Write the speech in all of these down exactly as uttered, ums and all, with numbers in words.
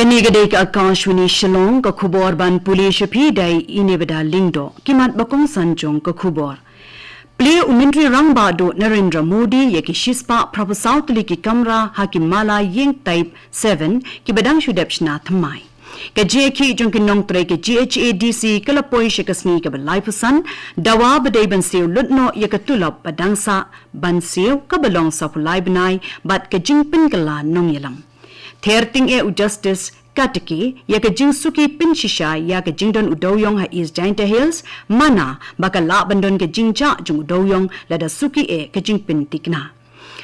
Kane ka dei ka Akashvani Shillong, ka khubor ban pule sha phi da i Nebada Lyngdoh. Ki mat ba kongsan jong ka khubor. Plie u Myntri Rangbah Duh Narendra Modi ïa ki shispah phraphew saw tylli ki kamra ha ki mala ïing Type seven kiba dang shu dep shna thymmai. Ka jingïakhih jong ki nongtrei ka G H A D C ka la poi sha ka sngi kaba laiphew san, dawa ba dei ban siew lut noh ïa ka tulop ba dang sah ban siew kaba long sawphew lai bnai bad ka jingpynkylla nongïalam. Ther tyngeh u Justice Kartike ïa ka jingsuki pynshisha ïa ka jingdon u dewïong ha East Jaintia Hills, mana ba ka lah ban don ka jingjah jong u dewïong lada suki eh ka jingpynthikna.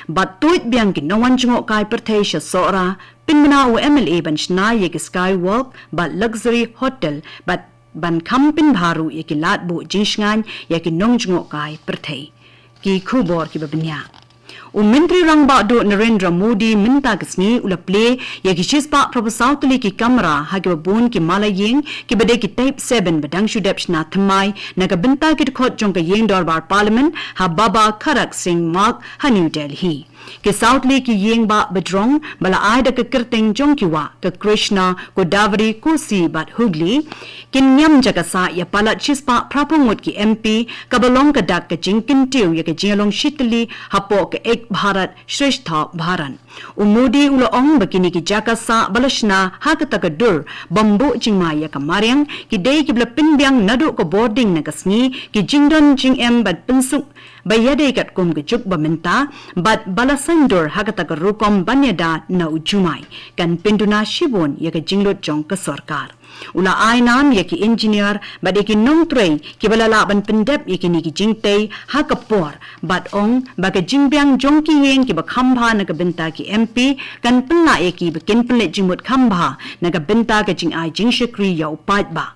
Bad tuid biang ki nongwan jngohkai pyrthei sha Sohra, pynbna u M L A ban shna ïa ki Skywalk bad Luxury Hotel bad ban kham pynbha ruh ïa ki lad buh jingshngaiñ ïa ki nongjngohkai pyrthei. Ki khubor kiba bniah. U Myntri Rangbah Duh Narendra Modi mynta ka sngi u la plie ïa ki shispah phraphew saw tylli ki kamra ha kiba bun ki mala ïing kiba dei ki Type seven ba dang shu dep shna thymmai na ka bynta ki dkhot jong ka ïing dorbar Parliament ha Baba Kharak Singh Marg ha New Delhi. Ki saw tylli ki ïing bah bajrong ba la ai da ka kyrteng jong ki wah, ka Krishna, Godavari, Kosi bad Hooghly, kin ñiam jaka sah ïa palat shispah phraphew ngut ki M P, kaba long ka dak ka jingkyntiew ïa ka jinglong shi tylli hapoh ka Ek Bharat Shreshtha Bharat. U Modi u la ong ba kine ki jaka sah ba la shna ha kata ka dur bym buh jingma ïa ka mariang, ki dei kiba la pynbiang naduh ka bording na ka sngi, ki jingdon jingem bad pynsuk ba ïadei katkum ka juk ba mynta, bad ba la saiñdur ha kata ka rukom ban ïada na u jumai, kan pynduna shibun ïa ka jinglut jong ka sorkar. U la ai nam ïa ki engineer bad ïa ki nongtrei kiba la lah ban pyndep ïa kine ki jingtei ha ka por, bad ong ba ka jingbiang jong ki ïing kiba kham bha na ka bynta ki M P kan pynlah ïa ki ba kin pynleit jingmut kham bha na ka bynta ka jingai jingshakri ïa u paidbah.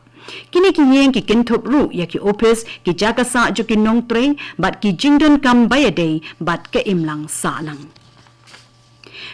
Kine ki ïing ki kynthup ruh ïa ki ophis, ki jaka sah jong ki nongtrei bad ki jingdonkam ba ïadei bad ka imlang sahlang.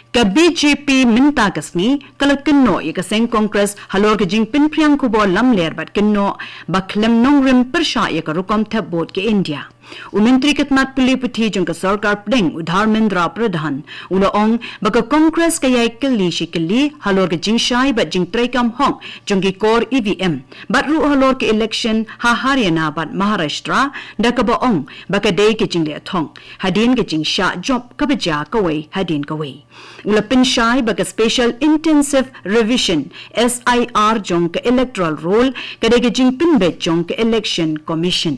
Ka B J P mynta ka sngi ka la kynnoh ïa ka seng Congress halor ka jingpynphriang khubor lamler bad kynnoh ba khlem nongrim pyrshah ïa ka rukom thep vote ka India. U Myntri ka tnat pule puthi jong ka sorkar pdeng u Dharmendra Pradhan u la ong ba ka Congress ka ïai kylli shi kylli halor ka jingshai bad jingtreikam hok jong ki kor E V M bad ruh halor ka election ha Haryana bad Maharashtra, da kaba ong ba ka dei ka jingleh thong hadien ka jingshah jop kaba jia kawei hadien kawei. U la pynshai ba ka Special Intensive Revision, S I R, jong ka Electoral Roll ka dei ka jingpynbeit jong ka Election Commission.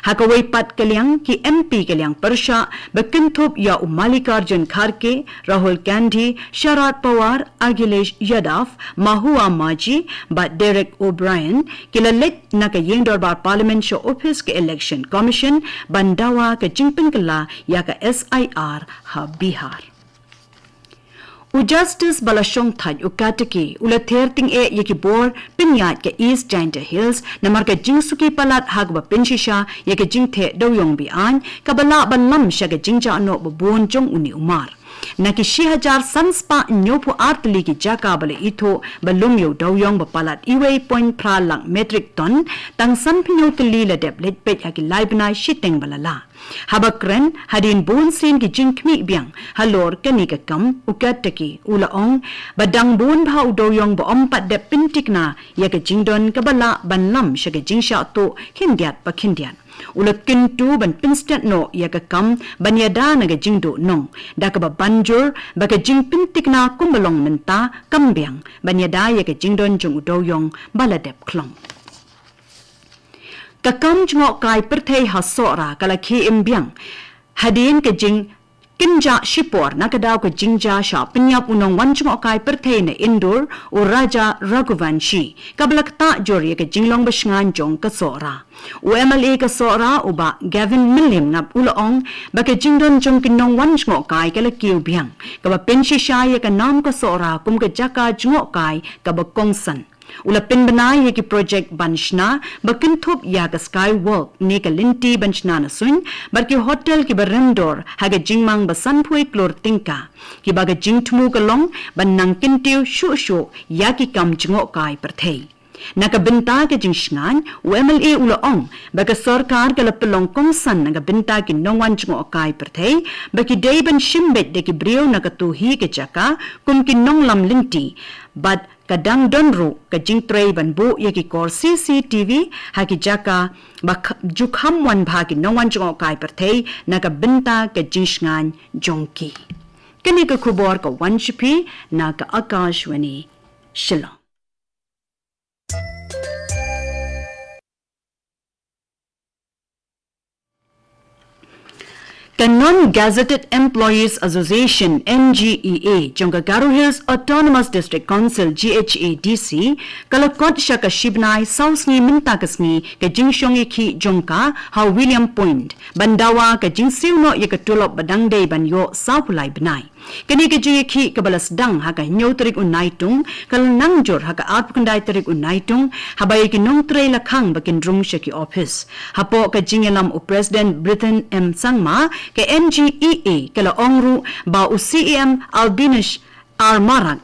Ha kawei pat ka liang, ki M P ka liang pyrshah ba kynthup ïa u Mallikarjun Kharge, Rahul Gandhi, Sharad Pawar, Akhilesh Yadav, Mahua Maji bad Derek O'Brien ki la leit na ka ïing dorbar Parliament sha ophis ka Election Commission ban dawa ka jingpynkylla ïa ka S I R ha Bihar. U Justice ba la shong thait u Kartike u la ther tyngeh ïa ki bor pynïaid ka East Jaintia Hills namar ka jingsuki palat ha kaba pynshisha ïa ka jingtheh dewïong be-aiñ kaba lah ban lam sha ka jingjah noh ba bun jong une u mar. Na ki shi hajar san spah hynñiewphew ar tylli ki jaka ba la ithuh ba lum ïa u dewïong ba palat uwei point phra lak metric ton, tang sanphew hynñiew tylli la dep leit peit ha ki lai bnai shiteng ba la lah. Haba kren hadien bunsien ki jingkhmih biang halor kane ka kam, u Kartike u la ong ba dang bun bha u dewïong ba ym pat dep pynthikna ïa ka jingdon kaba lah ban lam sha ka jingshah tuh khyndiat pa khyndiat. U la kyntu ban pynstet noh ïa ka kam ban ïada na ka jingduh nong, da kaba ban jur ba ka jingpynthikna kumba long mynta kam biang ban ïada ïa ka jingdon jong u dewïong ba la dep khlong. Ka kam jngohkai pyrthei ha Sohra ka la khie im biang hadien ka jingkynjah shipor na ka daw ka jingjia shah pynïap u nongwan jngohkai pyrthei na Indore, u Raja Raghuvanshi, kaba la ktah jur ïa ka jinglong bashngaiñ jong ka Sohra. U M L A ka Sohra, u Bah Gavin Mylliem Ngap, u la ong ba ka jingdon jong ki nongwan jngohkai ka la kiew biang, kaba pynshisha ïa ka nam ka Sohra kum ka jaka jngohkai kaba kongsan. U la pynbna ïa ki projek ban shna ba kynthup ïa ka Skywalk ne ka lynti ban shna na suiñ bad ki hotel kiba rem dor ha ka jingmang ba sanphew klur tyngka, kiba ka jingthmu ka long ban nang kyntiew shuh shuh ïa ki kam jngohkai pyrthei. Na ka bynta ka jingshngaiñ, u M L A u la ong ba ka sorkar ka la pynlong kongsan na ka bynta ki nongwan jngohkai pyrthei ba ki dei ban shim beit da ki briew na kato hi ka jaka kum ki nonglam lynti bad ka dang don ruh ka jingtrei ban buh ïa ki kor C C T V ha ki jaka ba kh-, ju kham wan bha ki nongwan jngohkai pyrthei na ka bynta ka jingshngaiñ jong ki. Kane ka khubor ka wan sha phi na ka Akashvani Shillong. Ka Non-Gazetted Employees Association, N G E A, jong ka Garo Hills Autonomous District Council, G H A D C, ka la kot sha ka shi bnai saw sngi mynta ka sngi ka jingshong ïakhih jong ka ha William Point, ban dawa ka jingsiew noh ïa ka tulop ba dang dei ban ïoh saw phew lai bnai. Kane ka jingïakhih kaba la sdang ha ka hynñiew tarik u Naitung, ka la nang jur ha ka arphew khyndai tarik u Naitung, haba ïa ki nongtrei la khang ba kin rung sha ki ophis. Hapoh ka jingïalam u President Britton M Sangma, ka N G E A ka la ong ruh ba u C E M Albinish R Marak,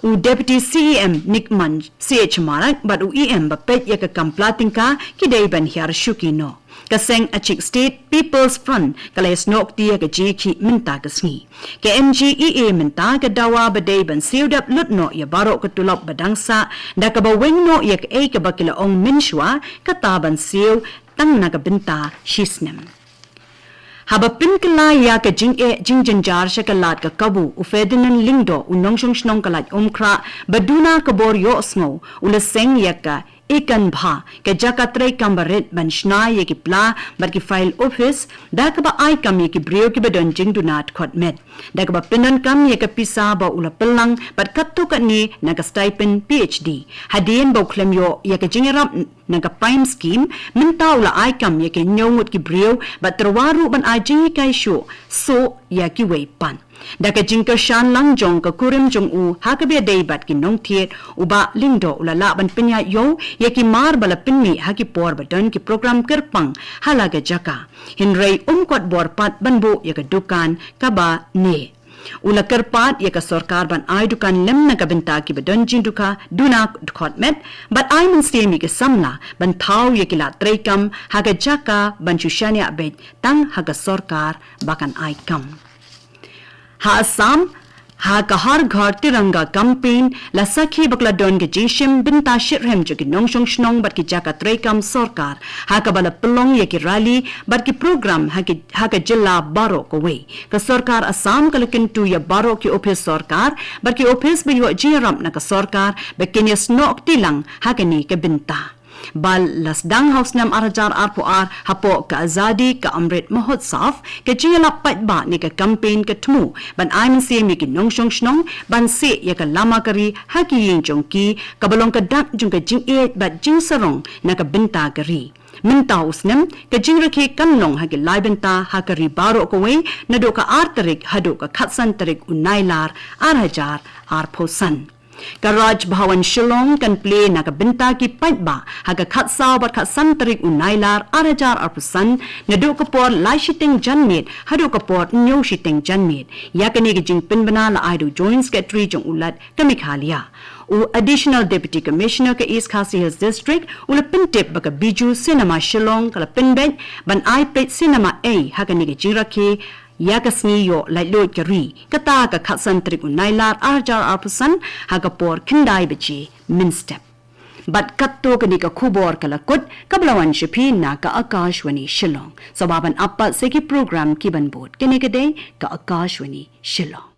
u Deputy C E M Nikman C H Marak bad u E M ba peit ïa ka kam pla tyngka ki dei ban hiar shuki noh. Ka seng Achik State People's Front ka la ïasnoh kti ïa ka jingïakhih mynta ka sngi. Ka N G E A mynta ka dawa ba dei ban siew dap lut noh ïa baroh ka tulop ba dang sah, da kaba weng noh ïa kaei kaba ki la ong mynshuwa, kata ban siew tang na ka bynta shi snem. Haba pynkylla ïa ka jingeh jingjynjar sha ka lad ka kabu, u Ferdinand Lyngdoh, u nongshong shnong ka Laitumkhrah ba duna ka bor ïohsngew, u la seng ïa ka Ikan Bha, ka jaka treikam ba rit ban shna ïa ki pla bad ki file office, da kaba ai kam ïa ki briew kiba don jingduna dkhot met, da kaba pyndonkam ïa ka pisa ba u la pynlang bad katto katne na ka stipend P H D. Hadien ba u khlem ïoh ïa ka jingïarap na ka PRIME scheme, mynta u la ai kam ïa ki hynñiew ngut ki briew bad tyrwa ruh ban ai jinghikai shuh shuh ïa kiwei pat. Da ka jingkyrshan lang jong ka kurim jong u ha kaba ïadei bad ki nongthied, u Bah Lyngdoh u la lah ban pynïaid ïew ïa ki mar ba la pynmih ha ki por ba don ki program kyrpang ha la ka jaka. Hynrei um kot bor pat ban buh ïa ka dukan kaba neh. U la kyrpad ïa ka sorkar ban ai dukan lem na ka bynta kiba don jingdukha duna dkhot met, bad ai mynsiem ïa ki samla ban thaw ïa ki lad treikam ha ka jaka ban shu shaniah beit tang ha ka sorkar ba kan ai kam. Ha Assam, ha ka Har Ghar Tiranga campaign, la sakhi ba ka la don ka jingshim bynta shitrhem jong ki nongshong shnong bad ki jaka treikam sorkar, ha kaba la pynlong ïa ki rally bad ki program ha ki, ha ka jylla baroh kawei. Ka sorkar Assam ka la kyntu ïa baroh ki ophis sorkar bad ki ophis ba ïoh jingïarap na ka sorkar ba kin ïasnoh kti lang ha kane ka bynta. Ba la sdang ha u snem ar hajar arphew ar hapoh ka Azadi Ka Amrit Mahotsav, ka jingïalap paidbah ne ka campaign ka thmu ban ai mynsiem ïa ki nongshong shnong ban seh ïa ka lama ka ri ha ki ïing jong ki, kaba long ka dak jong ka jingïeit bad jingsarong na ka bynta ka ri. Mynta u snem, ka jingrakhe kan long ha ki lai bynta ha ka ri baroh kawei, naduh ka ar tarik haduh ka khatsan tarik u Nailar ar hajar arphew san. Ka Raj Bhawan Shillong kan plie na ka bynta ki paidbah ha ka khatsaw bad khatsan tarik u Nailar ar hajar arphew san, naduh ka por lai shiteng janmiet haduh ka por hynñiew shiteng janmiet. Ïa kane ka jingpynbna la ai da u Joint Secretary jong u Lat ka Meghalaya. U Additional Deputy Commissioner ka East Khasi Hills District u la pyntip ba ka Bijou Cinema Shillong ka la pynbeit ban ai peit cinema ei ha kane ka jingrakhe ïa ka sngi ïoh laitluid ka ri, kata ka khatsan tarik u Nailar ar hajar arphew san, ha ka por khyndai baje mynstep. Bad katto katne ka khubor ka la kut, kaba la wan sha phi na ka Akashvani Shillong. Sngewbha ban ap pat sa ki program kiban bud. Kane ka dei ka Akashvani Shillong.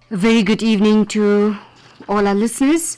A very good evening to all our listeners.